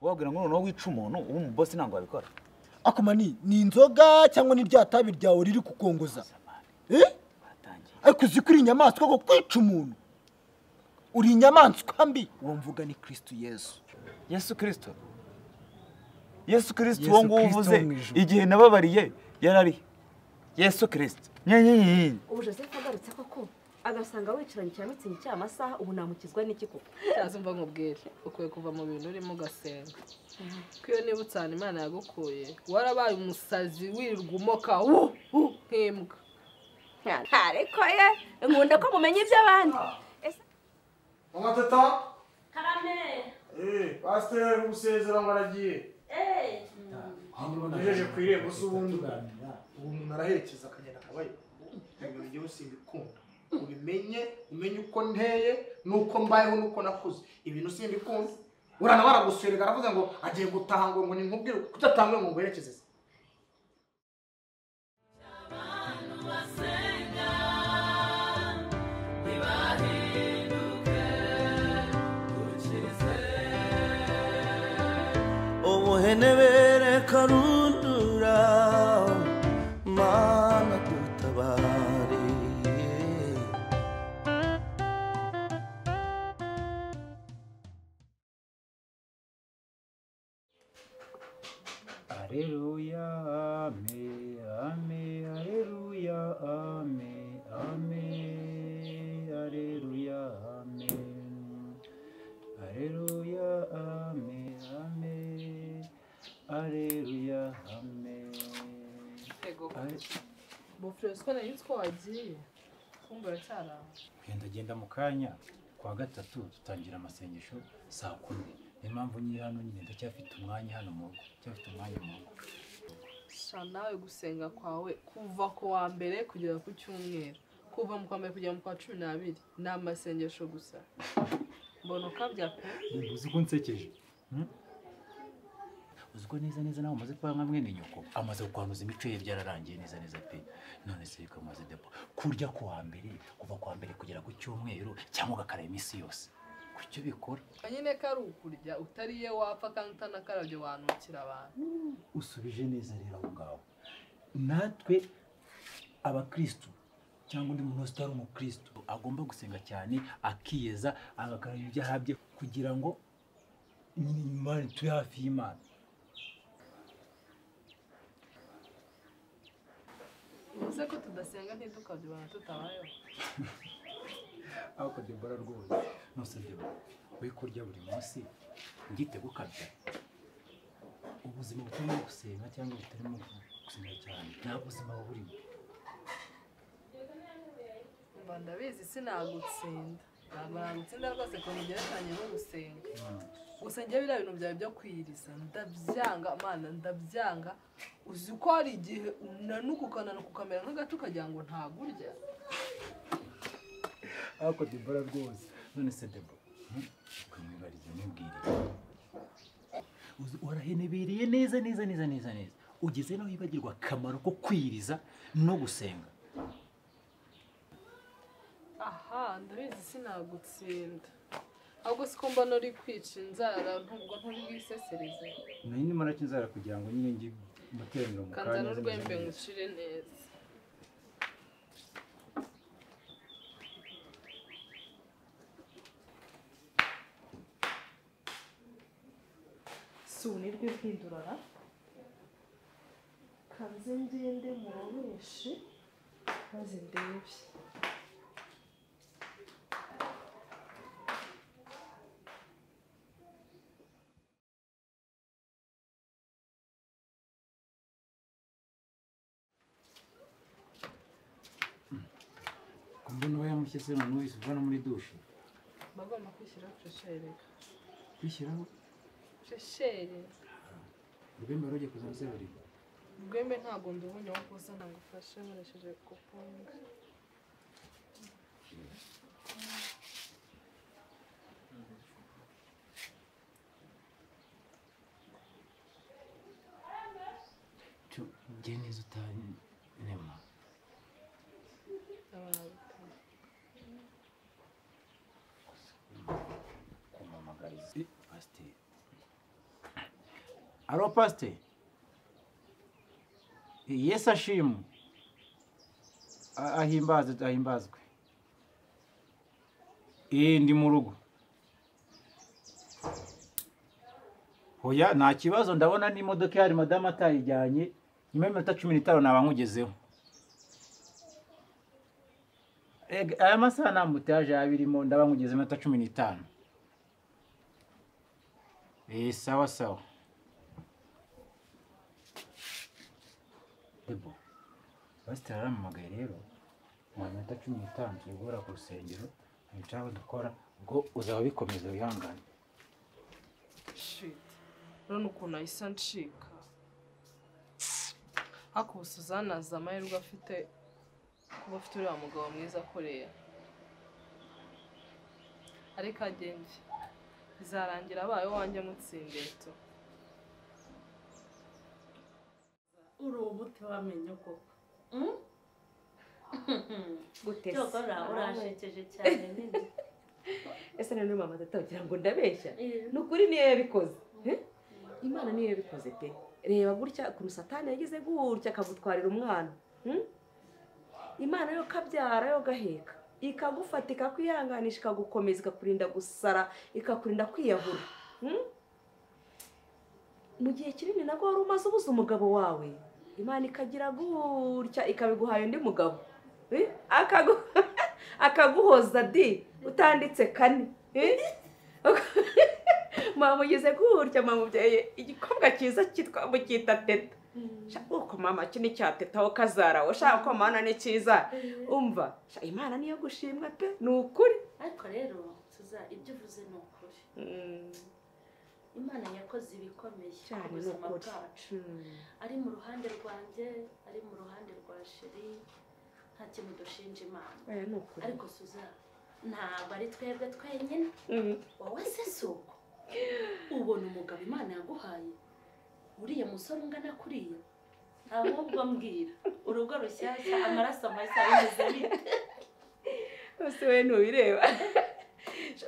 Wabwira ngo noneho wica umuntu ubu mu boss ntango wabikora. Ako mani ni inzoga cyangwa ni rya tabi ryawe riri kukongoza? Eh? Ariko uzi ko uri inyamaswa ko kwica umuntu. Uri inyamaswa mbi. Uwo mvuga ni Kristo Yesu. Yesu Kristo. Yesu Kristo uwo nguwo uvuze igihe nababariye yarari. Yesu Kristo. Nyenyenye. Ubu Joseph agarutse koko agasanga wicaranye cya mitsingi cy'amasaha ubu namukizwa n'iki koko? Cyazumva nkubwire ukwiye kuva mu bintu urimo ugasenga. Kwiyo niba utsana Imana yagukuye warabaye umusazi wirirwa umoka nk'imbwa. Ariko ye nkunda ko mumenye iby'abandi. Mama tata. Karame. Pasteur usezera ngo aragiye. Ugejeje ku irembo se ubundi ubu umuntu araherekeza akagenda akabayo. Ibintu ngewe simbikunda. Ubimenye, umenye uko nteye nuko mbayeho nuko nakuze. Ibintu simbikunda. Urana baraguserega aravuze ngo agiye gutaha ngo ni nkubwire kutatangwe ngo ngwerekeze. Ubuhenebere karundura mana dutabare. Alleluia, ame, ame, alleluia, ame, ame, alleluia, ame, alleluia, ame, ame, alleluia, ame. Ego. Bofresco na yitwa wagiye. Kumbe cyara. Genda genda mu kanya kwa gatatu tutangira amasengesho saa 10. Impamvu nyiri hano nyine ndacyafite umwanya hano mu rugo, cyafite umwanya mu rugo. Sha nawe gusenga kwawe kuva ku wa mbere kugera ku cyumweru, kuva mu kwa mbere kugera mu kwa 12 ni amasengesho gusa. Mbona ukabya pe. Uzi ko nsekeje. Uzi ko neza neza nawe umaze kuba nka mwene nyoko, amaze kukwanuza imico ye byararangiye neza neza pe. None se bikamaze depo kurya ku wa mbere kuva ku wa mbere kugera ku cyumweru cyangwa ugakaraba iminsi yose. Kucyo bikora nyine kari ukurya utariye wapfa kandi utanakarabye wanukira abantu. Usubije neza rero aho ngaho. Natwe abakristo cyangwa undi muntu utari umukristo agomba gusenga cyane akiyeza agakaraba ibyaha bye kugira ngo nyine tube hafi y'Imana. Uze ko tudasenga ntidukabye abantu tutabayeho. Ako Debora rwose nose Debora we kurya buri munsi ngite gukabya ubuzima butarimo gusenga cyangwa butarimo gusenga cyane nta buzima burimo. Mba ndabizi sinagutsinda, ntabwo nagutsinda rwose ko mugerekanye no gusenga. Gusa njye biriya bintu byawe byo kwiyiriza ndabyanga Mana, ndabyanga. Uzi ko hari igihe unanuka ukananuka ukamera nk'agati ukagira ngo ntagurya. Ako Debora rwose none se Debora ukamwibariza mwibwire warahenebereye neza neza neza neza neza ugeze naho wibagirwa akamaro ko kwiyiriza no gusenga. Aha ndabizi sinagutsinda, ahubwo siko mbona uri kwica inzara ntubwo nturi bwisesereze. Nari ndimo naca inzara kugira ngo nyine njye materaniro mu kanya. Kanzana urwembe ngucire neza. Sunirwe mpindurara kanze ngende murobeshe maze ndebe. Kumbona wayamushyise none wese uva no muri dushe. Bagomba kwishyiraho freshere. Kwishyiraho freshere. Urwembe rugiye kuzana se buri. Urwembe ntabwo ndubonye wo kuzana ngo ufashe nkoresheje kuponga. Njye neza utanema. Kumamagariza pasiteri. Alo pastor. Yesu ashimwe. Ahimbazwe ahimbazwe. Ndi mu rugo. Hoya nta kibazo ndabona n'imodoka yari madame atayijyanye nyuma y'iminota 15 naba nkugezeho. Aya masaha nta mutaje abirimo ndaba nkugeze iminota 15. Sawa sawa. Debo. Pastor arampamagaye rero mu minota 15 turi guhura ku rusengero nshaka dukora ubwo uzaba bikomeza wihangane. Shit. Urabona ukuntu ahise ancika. Ariko ubu Suzanne azi amahirwe afite kuba afite uriya mugabo mwiza akorera. Ariko agenge bizarangira abaye uwanjye amutsindiye tu. Uri umuti wamenye koko. Gute se? Cyokora urashekeje cyane nini. Ese none mama tata ugira ngo ndabeshya? Ni ukuri niyo yabikoze. Imana niyo yabikoze pe. Reba gutya ukuntu Satani yagize gutya akagutwarira umwana. Imana yo kabyara yo gaheka. Ikagufata ikakwihanganisha ikagukomeza ikakurinda gusara ikakurinda kwiyahura. Mu gihe kinini nabwo wari umaze ubuze umugabo wawe, Imana ikagira gutya ikabiguhaye undi mugabo. Akaguhoza di utanditse kane. Mama ugeze gutya mama ubyaye igikobwa cyiza cyitwa mukita Teta. Uko mama iki ni cya Teta wo kazara ushaka ko mana ni cyiza. Umva Imana niyo gushimwa pe ni ukuri. Ariko rero tuza ibyo uvuze ni ukuri. Imana yakoze ibikomeye mu buzima bwacu. Ari mu ruhande rwanjye, ari mu ruhande rwa Sheri, nta kintu dushinja Imana. Ariko Suza ntabwo ari twebwe twenyine. Wowe se suko ubona umugabo Imana yaguhaye uriya musore ungana kuriya, ahubwo mbwira urugo rushyashya amaraso mashya bimeze bite? Ese we ntubireba?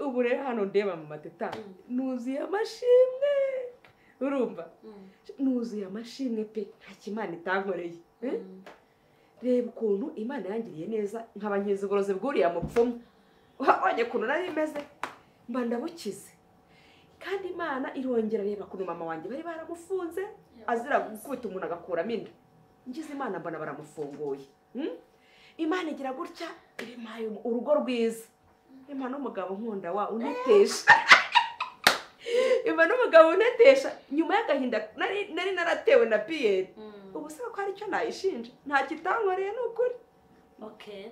Ubu rero hano ndeba mama Teta nuzuye amashimwe. Urumva nuzuye amashimwe pe, nta kimana itankoreye. Reba ukuntu Imana yangiriye neza nkaba nkiza ubugorozi bw'uriya mupfumu. Wabonye ukuntu nari meze mba ndabukize. Kandi Imana irongera reba ukuntu mama wanjye bari baramufunze azira gukubita umuntu agakuramo inda. Ngize Imana mbona baramufunguye. Imana igira gutya impaye urugo rwiza. Imana n'umugabo nkunda wa unetesha. Imana n'umugabo unetesha nyuma y'agahinda nari naratewe na Pierre. Ubu se ko hari icyo nayishinja nta kitankoreye ni ukuri. Okay,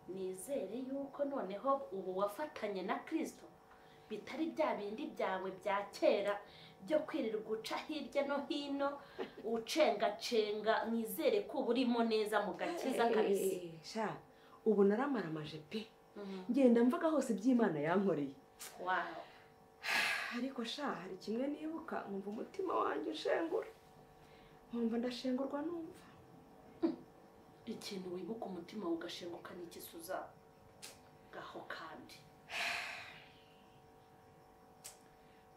nizere yuko noneho ubu wafatanye na Kristo bitari bya bindi byawe bya kera byo kwirirwa uca hirya no hino ucengacenga, nizere ko ubu urimo neza mu gakiza kabisa. Sha ubu naramaramaje pe. Ngenda mvuga hose iby'Imana yankoreye. Wow. Ariko sha hari kimwe nibuka nkumva umutima wanjye ushengura. Nkumva ndashengurwa numva. Ikintu wibuka umutima ugashenguka ni iki Suza? Gaho kandi.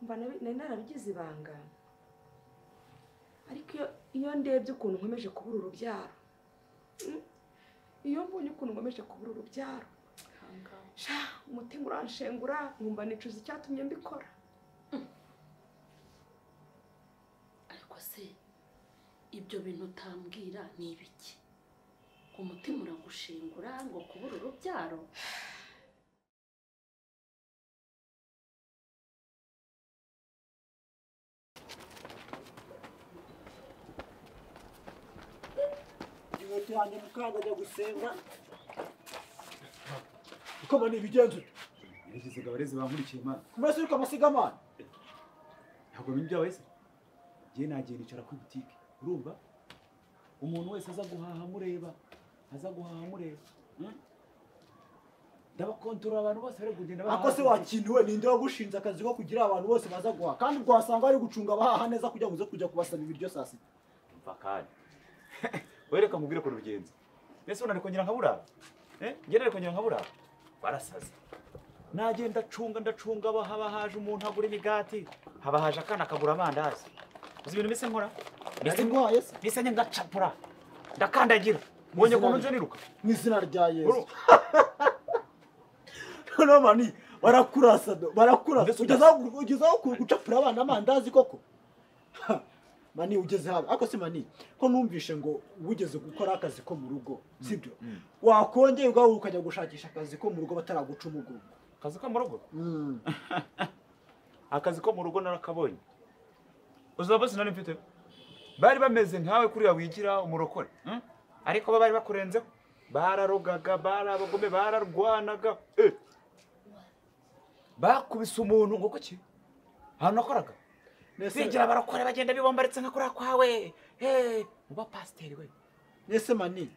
Mba nari narabigize ibanga. Ariko iyo ndebye ukuntu nkomeje kubura urubyaro. Iyo mbonye ukuntu nkomeje kubura urubyaro. Sha umutima uranshengura nkumva nicuza icyatumye mbikora. Ariko se ibyo bintu utambwira ni ibiki? Umutima uragushengura ngo kubura urubyaro? Inkweto yanjye mukanga ajya gusenga. Ukoma ni ibigenzo. Nigeze abarezi bankurikiye Imana. Kumese uriko amasigamana. Ntabwo bimwe byawe se. Ngiye nagiye nicara kuri boutique. Urumva? Umuntu wese aza guhaha mureba, aza guhaha mureba. Ndabakontorora abantu bose bari kugenda bahaha. Ako se wakintuwe ninde wagushinze akazi ko kugira abantu bose baza guhaha kandi ubwo wasanga bari gucunga abahaha neza kugira ngo uze kujya kubasaba ibiryo saa sita. Umva kandi. Wereka nkubwire ko rubigenza. Mbese unari kongera nkabura? Nge nari kongera nkabura? Barasaze. Nagenda ndacunga ndacunga haba haje umuntu agura imigati, haba haje akana akagura amandazi. Uzi ibintu mbese nkora? Mbese mbese njye ngacapura. Ndakandagira. Mbonye ukuntu nje niruka. Mu izina rya Yesu. No mani barakurasa do barakurasa ugezaho gucapura abana amandazi koko. Mani ugeze haba ako si mani ko numvishe ngo ugeze gukora akazi ko mu rugo sibyo wakongeye ubwawe ukajya gushakisha akazi ko mu rugo bataraguca umugongo. Akazi ko mu rugo? Akazi ko mu rugo narakabonye. Uzaba sinari mfite. Bari bameze nkawe kuriya wigira umurokore. Ariko bari bakurenzeho. Bararogaga, barabagome, bararwanaga. Bakubise umuntu ngo kuki? Ahantu nakoraga. Bigira barakora bagenda bibombaritse nka kuriya kwawe. Uba pasiteri we. Nese mani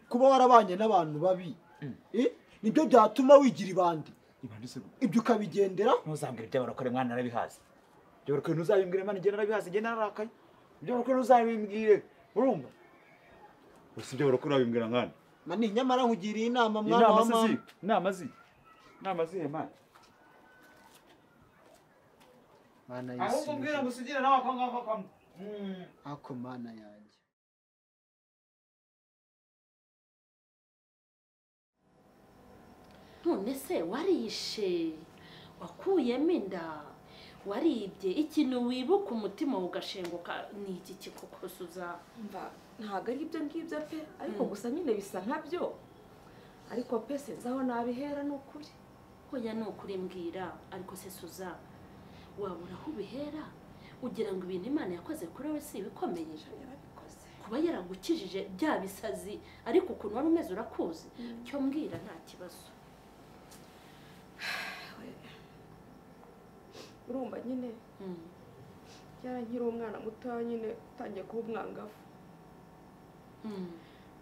kuba warabanye n'abantu babi. Nibyo byatuma wigira ibandi. Ibyo ukabigendera. Ntuzambwire ibyo barakora mwana narabihaze. Ibyo barakora ntuzabimbwire mwana njye narabihaze njye nararakaye. Ibyo barakora ntuzabimbwire. Urumva? Gusa ibyo barakora babimbwira nkana. Mani nyamara nkugiriye inama mwana wa mama. Inama zi. Inama zihe mwana? Mana Yesu. Ahubwo mbwira ngusigire nawe ako ngako kamwe. Ako mana yanjye. None se warishe wakuyemo inda waribye ikintu wibuka umutima ugashenguka ni iki kikokosuza? Mva ntago ari ibyo ngibyo pe ariko gusa nyine bisa nkabyo ariko pe sinzi aho nabihera ni ukuri. Hoya ni ukuri mbwira ariko se Suza wabura aho ubihera ugira ngo ibintu Imana yakoze kuri we si ibikomeye kuba yaragukijije bya bisazi ariko ukuntu wari umeze urakuzi cyo mbwira nta kibazo. Urumva nyine yarankiri umwana muto nyine utangiye kuba umwangavu.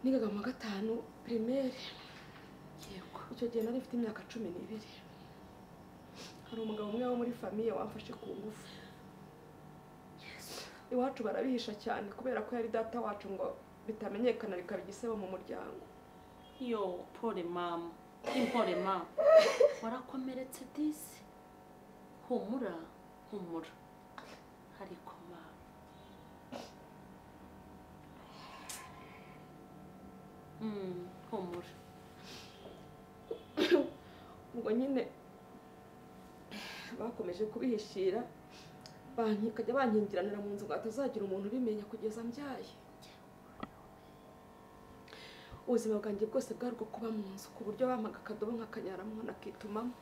Nigaga mu 5 primaire. Yego. Icyo gihe nari mfite imyaka 12. Hari umugabo umwe wo muri famiye wamfashe ku ngufu. Iwacu barabihisha cyane kubera ko yari data wacu ngo bitamenyekana bikaba igisebo mu muryango. Yo pole mama, impole mama. Warakomeretse disi. Humura, humura. Ariko mama. Humura. Ubwo nyine bakomeje kubihishira bankikajya bankingiranira mu nzu ngo hatazagira umuntu ubimenya kugeza mbyaye. Ubuzima bwanjye bwose bwari ubwo kuba mu nzu ku buryo bampaga akadobo nkakanyaramo nakitumamo.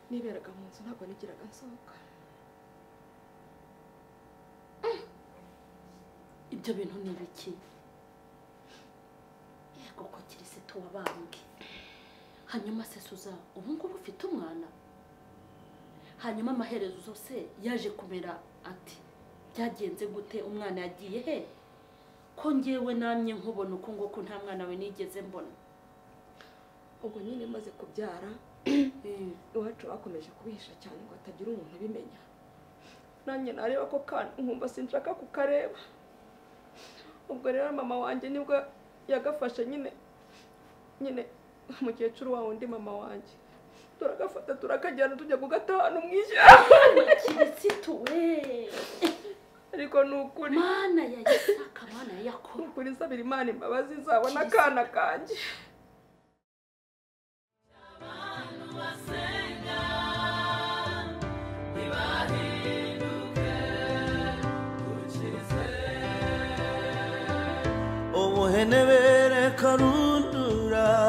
Niberaga mu nzu ntabwo nigiraga nsohoka. Ibyo bintu ni ibiki? Yego ko Kirisitu wabambwe. Hanyuma se Suza ubu ngubu ufite umwana? Hanyuma amaherezo zose yaje kumera ati byagenze gute umwana yagiye he? Ko ngewe namye nkubona uko nguko nta mwana we nigeze mbona. Ubwo nyine maze kubyara iwacu bakomeje kubihisha cyane ngo hatagira umuntu ubimenya. Nanjye nareba ko kana nkumva sinshaka kukareba. Ubwo rero mama wanjye nibwo yagafashe nyine umukecuru wa undi mama wanjye turagafata turakajyana tujya kugatahana umwishyamba. Kirisitu we. Ariko ni ukuri Mana ya Isaka, Mana ya Yakobo, ukuri nsabira Imana imbabazi nzabona akana kanjye. Ubuhenebere karundura.